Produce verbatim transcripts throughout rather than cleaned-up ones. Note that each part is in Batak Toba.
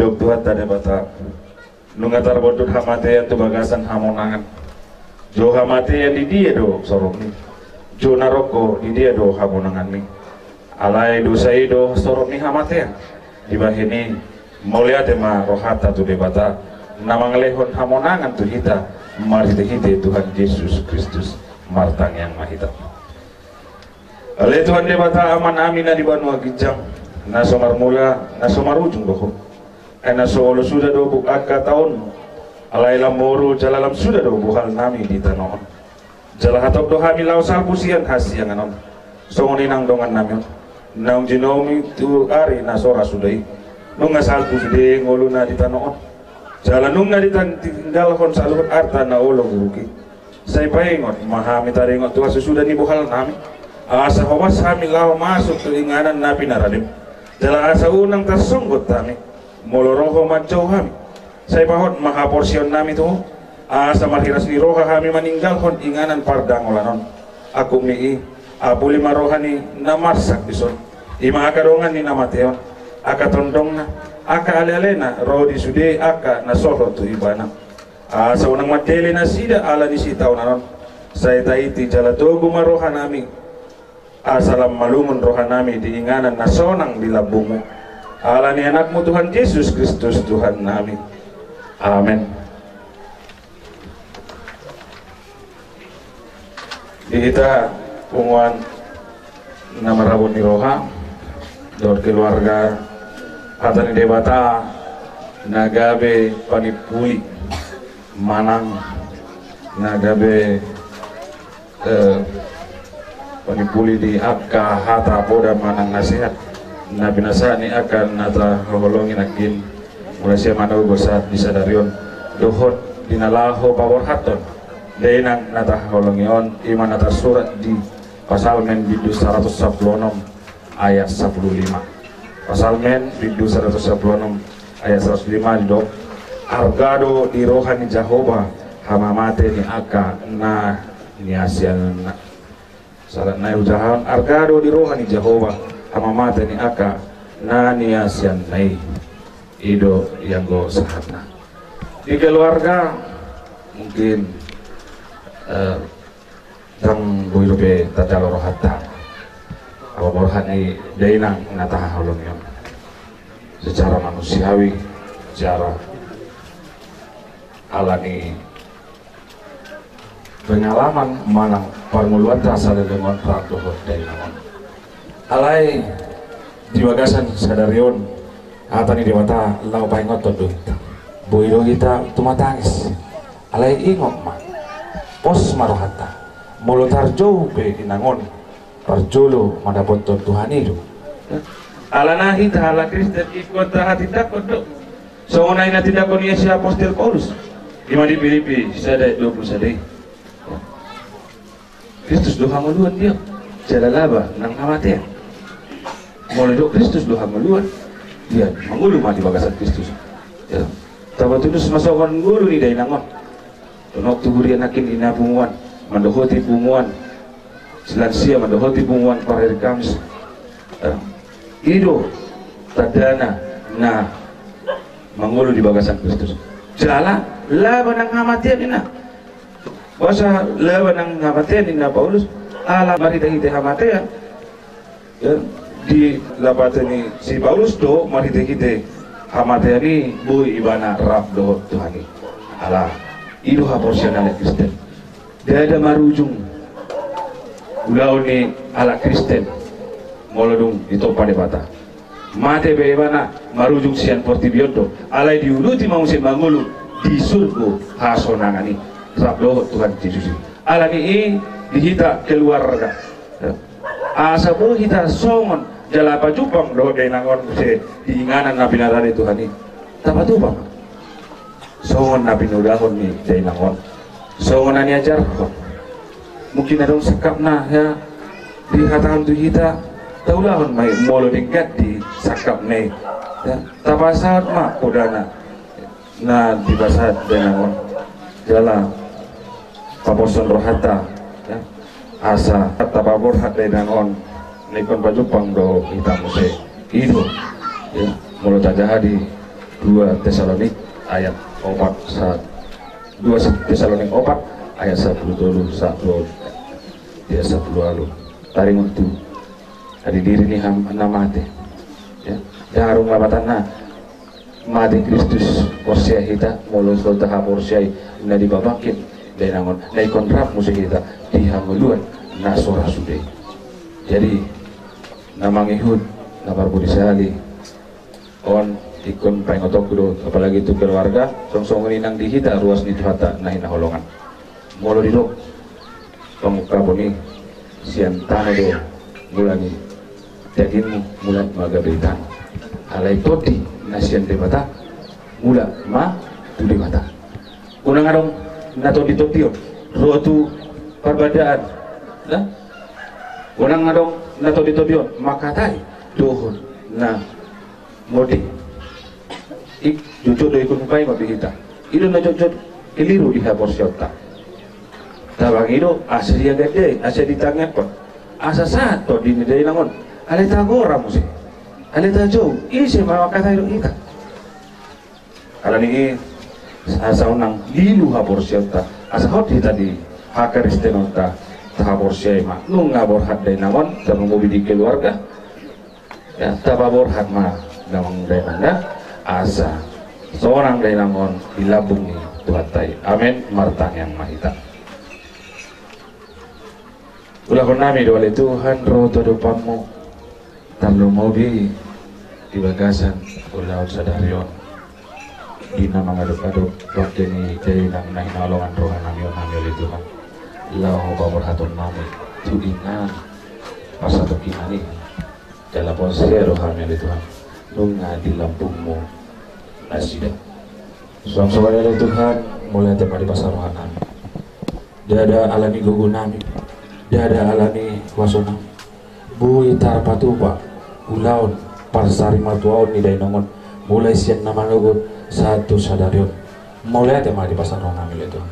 Didok Tuhanta Debata, nunga tarbondut hamatean tu bagasan hamonangan. Jou hamatean, di dia do sorongni? Jou narokko, di dia do hamonanganni? Alai dosa i do sorong ni hamatean. Dibahen i, mauliate ma rohanta tu Debata, na mangalehon hamonangan tu hita marhitehite Tuhan Jesus Kristus. Martangiang ma hita. Ale Tuhan Debata, Amanami na di banua ginjang, na so marmula, na so marujung do Ho. Ai na so olo suda do buhak angka taonMu, alai lam moru jala lam suda do bohalnami di tano on. Jala hatop do hami laho salpu sian hasiangan on, songon i nang dongannami on, naung jinouMu tu ari na so ra suda i. Nunga salpu sude ngoluna di tano on, jala nunga ditinggalhon saluhut arta na olo guruk i. Sai paingot ma hami taringot tu hasusuda ni bohalnami, asa hobas hami laho masuk tu inganan na pinaradem, jala asa unang tarsonggot hami molo ro Ho manjou hami. Sai pahot ma haporseaonnami tu Ho, asa marhiras ni roha hami maninggalhon inganan pardangolan on. Angkup ni i, apuli ma roha ni na marsak dison, i ma angka dongan ni na mate on, angka tondongna, angka alealena ro di sude angka na solhot tu ibana. Asa unang mandele nasida ala ni sitaonan on. Sai taiti jala togu ma rohanami, asa lam malungun rohanami di inganan na sonang di lambungMu. Ala ni AnakMu Tuhan Jesus Kristus Tuhannami. Amen. Di hita punguan na marhabot ni roha dohot keluarga, hata ni Debata na gabe panimpuli manang na gabe, eh, panimpuli di angka hata poda manang nasehat na pinasahat ni angka na tahaholongi nangkin, mulai sian manogot sahat di sadari on, dohot di na laho paborhathon dainang na tahaholongi on, i ma na tarsurat di Psalmen bindu saratus sampulu onom ayat sampulu lima. Psalmen bindu saratus sampulu onom ayat saratus lima didok: Arga do di roha ni Jahowa hamamate ni angka na niasianna. Sahatna i hujahahon, arga do di roha ni Jahowa hamamate ni angka na niasianna i. I do ianggo sahatna. Di keluarga, mungkin, eh, ndang boi dope tajalo rohanta paborhat ni dainang na tahaholongi on secara manusiawi, secara ala ni pengalaman manang parngoluanta saleleng on rap dohot dainang on. Alai di bagasan sadari on, hata ni Debata laho paingothon do hita. Boi do hita tumatangis. Alai ingot ma, pos ma rohanta, molo tarjou pe inang on, parjolo mandapothon Tuhan i do. Alana hita halak Kristen ingkon tahatindangkon do, songon na tindanghon ni si apostel Paulus, i ma di Pilipi sada dua pulu sada i. Kristus do hangoluan, dia, jala laba nang hamatean. Molo didok Kristus do hangoluan, dia, mangolu ma di bagasan Kristus. Ya. Tapatulus ma songon ngolu ni dainang on. Donok tu huria nangkin di na punguan, mandohoti punguan silansia, mandohoti punguan parhari Kamis. Eh, i do tandana na mangolu di bagasan Kristus. Jala laba nang hamatean ninna. Boasa laba nang hamatean ninna Paulus? Ala marhitehite hamatean. Ya, dilapati ni si Paulus do marhitehite hamatean i boi ibana rap dohot Tuhan i. Ala i do haporseaon halak Kristen. Ndada marujung ulaon ni halak Kristen molo dung ditompa Debata. Mate pe ibana marujung sian portibi on do, alai diuduti ma muse mangolu di surgo hasonangan i rap dohot Tuhan Jesus i. Ala ni i di hita keluarga. Asa boi hita songon jala pajumpang dohot dainang on muse di inganan na pinarade Tuhan i. Tapatupa ma songon na pinudahon ni dainang on, songon na niajarhon. Mungkin adong sangkapna, ya, dihatahon tu hita, taulahon ma i molo denggan di sangkapna i. Ya, tapasahat ma podana na dipasahat dainang on. Jala paposhon rohanta, ya, asa tapaborhat dainang on, na ingkon pajumpang do hita muse. I do, ya, molo tajaha di Dua Tesalonik ayat opat sa-, dua Tesalonik opat ayat sapulu tolu sahat tu ayat sapulu ualu. Taringot tu ari diri ni ham-, na mate. Ya, darung lapatanna mate Kristus, porsea hita, molo so tahaporseai na dipabangkit dainang on, na ingkon rap muse hita di hangoluan na so ra sude. Jadi na mangihut, na parbudi sahali on, ingkon paingotonku do, apalagi tu keluarga, songon i nang di hita ruas ni Tuhanta na hinaholongan. Molo didok pangungkapon i, sian tano do mula ni dagingmu, mula ma gabe tano. Alai tondi na sian Debata, mula ma tu Debata. Unang adong na tondi-tondion ro tu parbadaan, na? Unang adong na tondi-tondion mangkatai dohot na mode. I jotjot do ingkon hupaingot di hita. I do na jotjot keliru di haporseaonta. Tabangi do asa diagandai, asa ditangiangkon, asa sahat tondi ni dainang on. Alai tagora muse, alai tajou, ise ma mangkatai dohot hita. Alani i, asa unang lilu haporseaonta, asa hot hita di hakristenonta. Tahaporseai ma, nunga borhat dainang on, tarlumobi di keluarga. Ya, tapaborhat ma damang dainang na, asa sonang dainang on di lambung ni Tuhanta i. Amen. Martangiang ma hita. Ulahon nami do ale Tuhan ro tu adopanmu, tarlumobi di bagasan ulaon sadari on, di na mangadop-adop bangke ni dainang na hinaholongan roha nami on, hami ale Tuhan, laho paborhaton nami tu inganan parsatongkinan i. Jala porsea do hami ale Tuhan, nunga di lambungmu nasida. Suang songon i ale Tuhan, mauliate ma di bagasan roha nami. Ndada alani gogo nami, ndada alani huaso nami, boi tarpatupa ulaon parsarimatuaon ni dainang on, mulai sian na manogot sahat tu sadari on. Mauliate ma di bagasan roha nami ale Tuhan.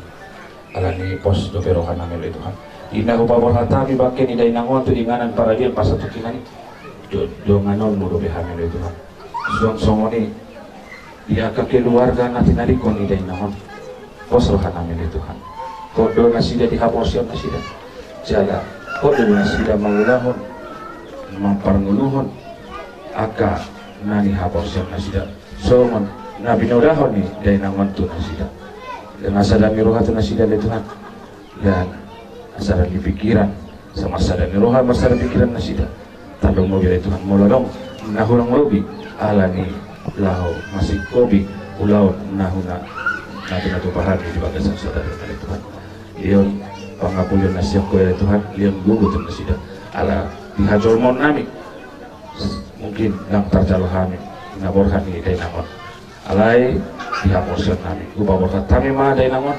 Alani pos dope roha nami ale Tuhan, di na hupaborhat hami bangke ni dainang on tu inganan paradian parsatongkinan i. Do-, donganonmu dope hami ale Tuhan. Suang songon i, di angka keluarga na tinadingkon ni dainang on, pos roha nami ale Tuhan. Hot do nasida di haporseaon nasida. Jala hot do nasida mangulahon, mamparngoluhon angka na nihaporseaon nasida, songon na pinaulahon ni dainang on tu nasida. Dang asa dame roha tu nasida ale Tuhan. Dang asa dame pikiran, asa marsada ni roha, marsada pikiran nasida. Tarlumobi ale Tuhan, molo adong na hurang lobi alani laho marsingkopi ulaon na huna, na pinatupa hami di bagasan sadari on ale Tuhan. Lehon pangapulion na sian Ho ale Tuhan, lehon gogo tu nasida. Ala di hajolmaon nami, mungkin dang tarjalo hami na borhat ni dainang on. Alai di haporseaon nami, hupaborhat hami ma dainang on,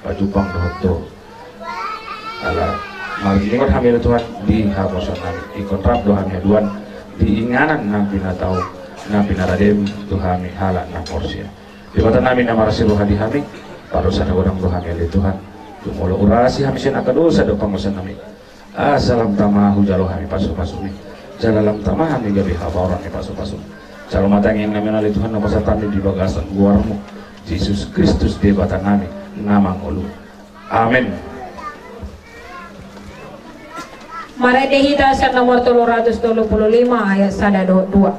pajumpang dohot Ho. Ala marningot hami ale Tuhan di haporseaon nami, ingkon rap do hami haduan di inganan na pinatau, na pinaradem tu hami halak na porsea. Debata nami na marasi roha di hami, pardosa na godang do hami ale Tuhan. Tung molo urasi hami sian angka dosa dohot panguasaon nami, asa lam tama hujalo hami pasupasumi, jala lam tama hami gabe habaoran ni pasupasumi. Jalo ma tangiang nami on ale Tuhan, na hupasahat hami di bagasan goarmu, Jesus Kristus Debata nami na mangolu. Amen. Marende hita sian nomor tolu ratus tolu pulu lima ayat sada dohot dua.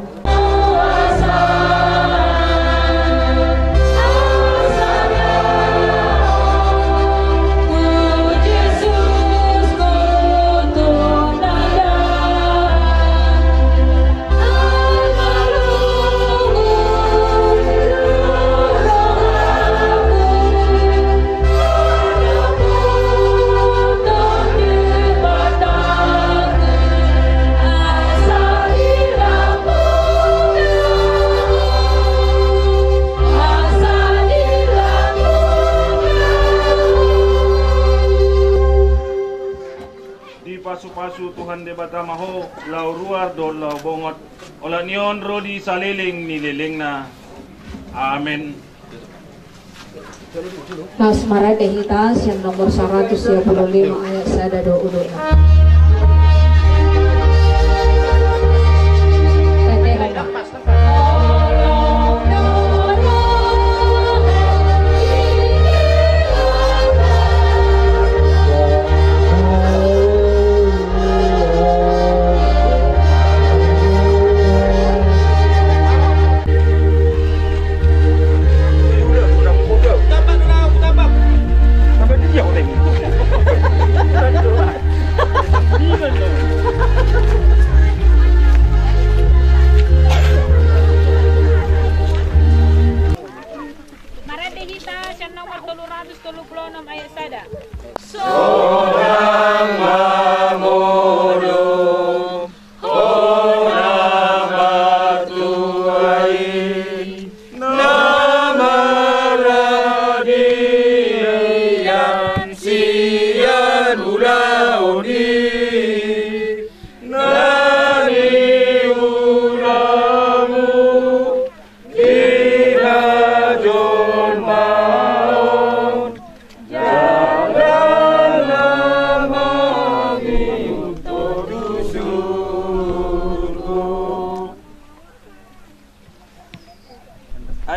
Dipasupasu Tuhan Debata ma ho, laho ruar dohot laho bongot, olat ni on ro di saleleng ni lelengna. Amen. Laos marende hita sian nomor saratus sia pulu lima ayat sada dohot dua.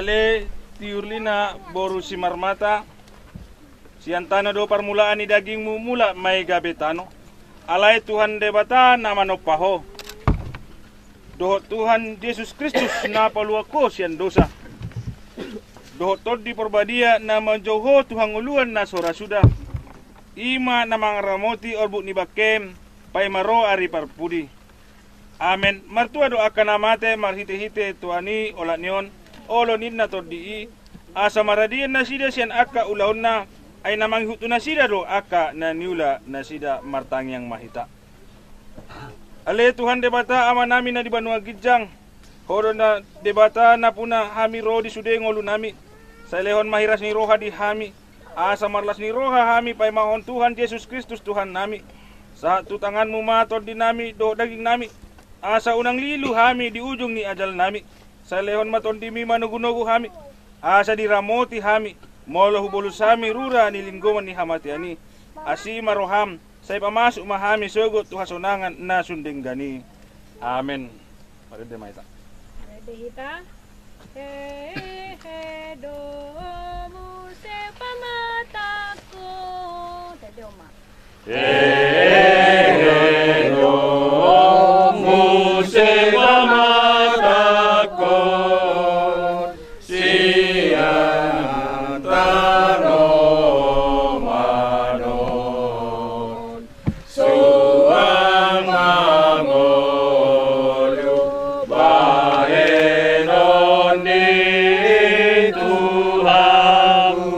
Ale Tiurlina boru Simarmata, sian tano do parmulaan ni dagingmu, mulak ma i gabe tano. Alai Tuhan Debata na manompa ho, dohot Tuhan Jesus Kristus na paluahon ho sian dosa, dohot Tondi Porbadia na manjou ho tu hangoluan na so ra suda, i ma na mangaramoti orbuk ni bangkem paima ro ari parpudi. Amen. Martua do angka na mate marhitehite Tuhan i, olat ni on olo ninna Tondi i, asa maradian nasida sian angka ulaonna, ai na mangihut tu nasida do angka na niula nasida. Martangiang ma hita. Ale Tuhan Debata Amanami na di banua ginjang, Ho do na Debata nampuna hami ro di sude ngolunami. Sai lehon ma hiras ni roha di hami, asa marlas ni roha hami paimahon Tuhan Jesus Kristus Tuhannami. Sahat tu tanganmu ma tondinami dohot dagingnami, asa unang lilu hami di ujung ni ajalnami. Sai lehon ma Tondimi manogunogu hami, asa diramoti hami molo hubolus hami rura ni linggoman ni hamatean i. Asi ma roham, sai pamasuk ma hami sogot tu hasonangan na sun denggan i. Amen. Marende ma hita. Marende hita. Hehe do muse pamatangkon. Tadi oma. Hehe do muse pamatangkon. Sian tano manon. Suang mangolu bahenon ni Tuhanmu.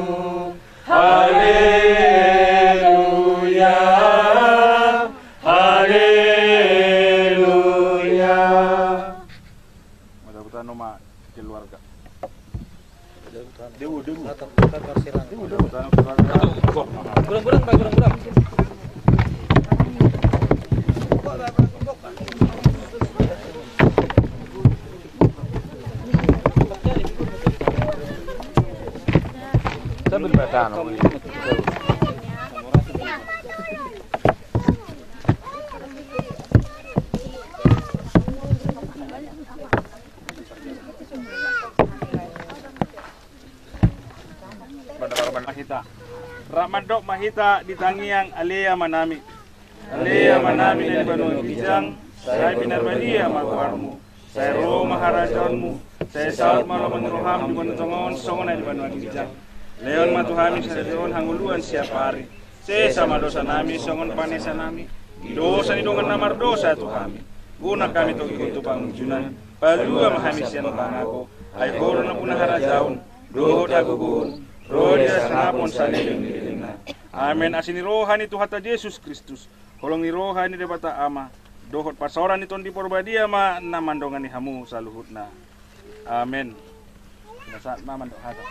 Haleluya, haleluya. Madabutan oma keluarga. Debu, debu. Debu, debu. Gurang, gurang, Pak, gurang, gurang. Sambil bertahan. Rap mandok ma hita di tangiang. Ale Amanami. Ale Amanami na di banua ginjang, sai pinarbadia ma goarmu. Sai ro ma harajaonmu. Sai saut ma lomo ni roham di banua tonga on songon na di banua ginjang. Lehon ma tu hami sadari on hangoluan siap ari. Sesa ma dosanami songon panesanami di dosa ni dongan na mardosa tu hami. Unang hami togihon tu pangunjunan. Palua ma hami sian pangago. Ai Ho do nampuna harajaon dohot hagogoon, ro di hasangapon saleleng ni lelengna. Amen. Asi ni roha ni Tuhanta Jesus Kristus, holong ni roha ni Debata Ama, dohot parsaoran ni Tondi Porbadia ma na mandongani hamu saluhutna. Amen. Asa ma mandok hata.